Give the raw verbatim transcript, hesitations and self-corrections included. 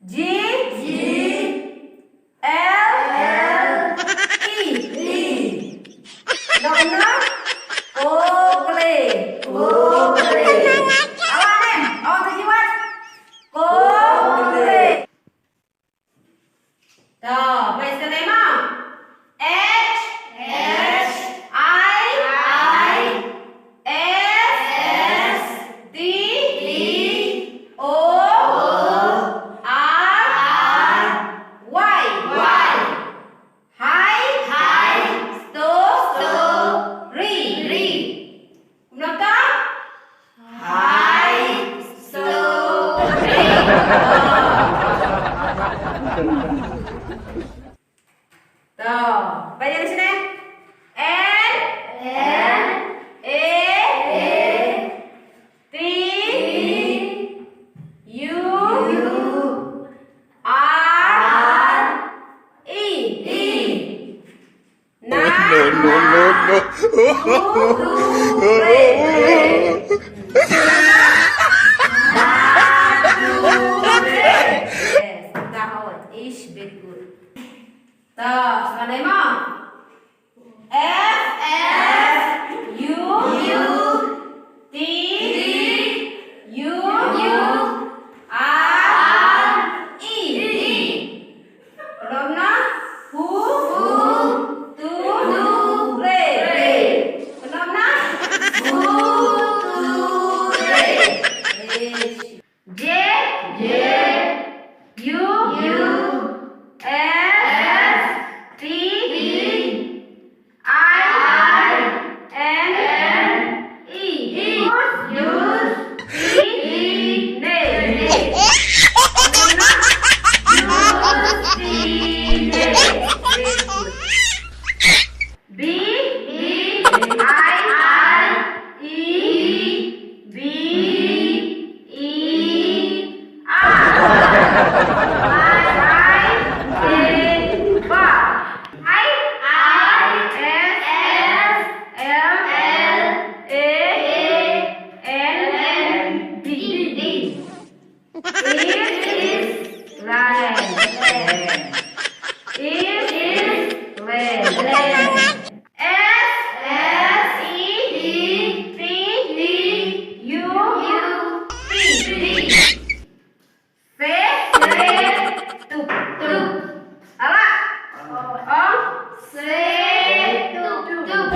G, G, L, L, E, E. Nong na? Kokle. Kokle. Awa em, awa tu jiwat. Kokle. To, bai sene ma. H, H, I, I, S, S, D, D, O, O, R, R, Y, Y. Hai, hai, sto, sto, ri, ri. Kumno to? Hai, sto, ri. To, ba ïa sini. N, N, A, A, T, T, U, U, R, R, E, E. No, no, no, no, no. Yes, that one. Ish, very good. To, sa dei mo. F, F, U, U, T, T, U, U, R, E, E. Pynlong noh, hu, hu, tu, tu, re, re. Pynlong noh, hu, tu, re. Re. J, J, U, U, S, T, T, I, I, N, N, E, E. Use, use, E, E, ne, ne. Use, E, ne. Very good. B, B, I, I, E, B, E, R. I, I, A, ba. I, I, S, S, M, M, A, A, N, N, B, B. It is lamb. It is lamb. S, S, E, E, P, P, U, U, P, P. Se, se, tup, tup. Ala. Ong, se, tup, tup.